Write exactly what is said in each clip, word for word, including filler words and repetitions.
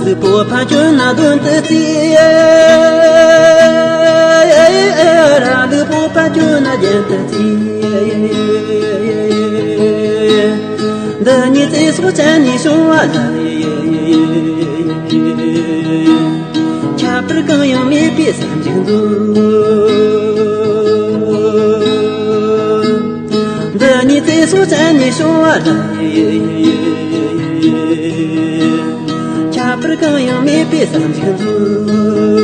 ལུས་པོ་ཕ་ཆོད་ན་དོན་དུ་རྩིས། རང་ལུས་པོ་ཕ་ཆོད་ན་རྒྱན་དུ་རྩིས། འདི་ཉིད་ཚེ་སྲོག་ཅན་ནས་བྱུང་བ་ལ། ཁྱད་པར་གང་ཡང་མེད་པའི་བསམ་གཞིག་མཛོད། འདི་ཉིད་ཚེ་སྲོག་ཅན་ནས་བྱུང་བ་ལ། ཁྱད་པར་གང་ཡང་མེད་པའི་བསམ་གཞིག་མཛོད།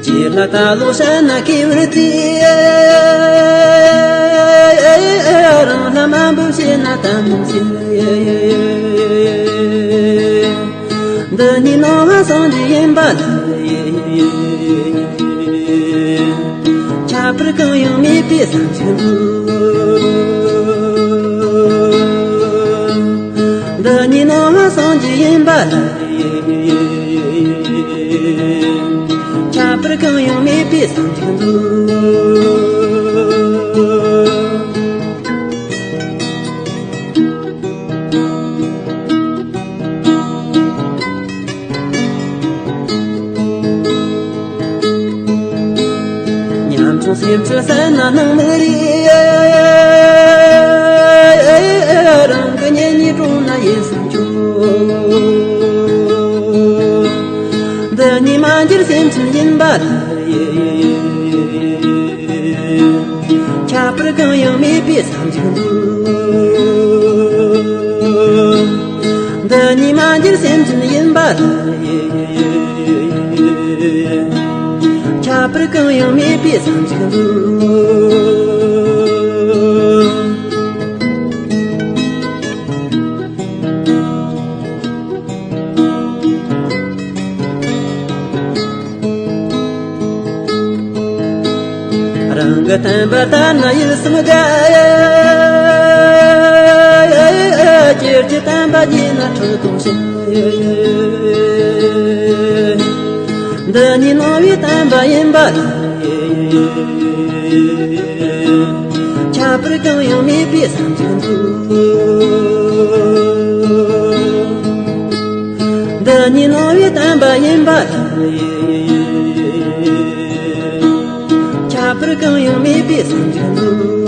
ཅེས་ལ་ད་ལོ་བཤད་ན་ཁེ་བར་བརྩི། རང་ལ་མ་འབུལ་ཞེ་ན་དམ་ཚིག་འདི་ཉིད་ནང་ལ་སངས་རྒྱས་ཡིན་པ་ལ། ཁྱད་པར་གང་ཡང་མེད་པའི་བསམ་གཞིག་མཛོད། འདི་ཉིད་ནང་ལ་སངས་རྒྱས་ཡིན་པ་ལ། ཁྱད་པར་གང་ཡང་མེད་པའི་བསམ་གཞིག་མཛོད། ཉམ་ཆུང་སེམས་ཅན་བསད་ན་སྣང་མི་རིག་རང་གི་གཉེན་ཉེ་གྲོངས་ན་ཡིད་སེམས་སྐྱོ། འདི་ཉིད་མ་འགྱུར་སེམས་ཅན་ཡིན་པ་ལ། ཁྱད་པར་གང་ཡང་མེད་པའི་བསམ་གཞིག་མཛོད། འདི་ཉིད་མ་འགྱུར་སེམས་ཅན་ཡིན་པ་ལ། ཁྱད་པར་གང་ཡང་མེད་པའི་བསམ་གཞིག་མཛོད། རང་གི་བསྟན་པ་ལྟར་ན་ཡིད་སེམས་དགའ། ཁྱེད་ཀྱི་བསྟན་པ་རྒྱས་ན་ཁྲག་འཐུང་ཞིང་། འདི་ཉིད་ནང་བའི་བསྟན་པ་ཡིན་པ་ལ། ཁྱད་པར་གང་ཡང་མེད་པའི་བསམ་གཞིག་མཛོད། འདི་ཉིད་ནང་བའི་བསྟན་པ་ཡིན་པ་ལ། ཁྱད་པར་གང་ཡང་མེད་པའི་བསམ་གཞིག་མཛོད།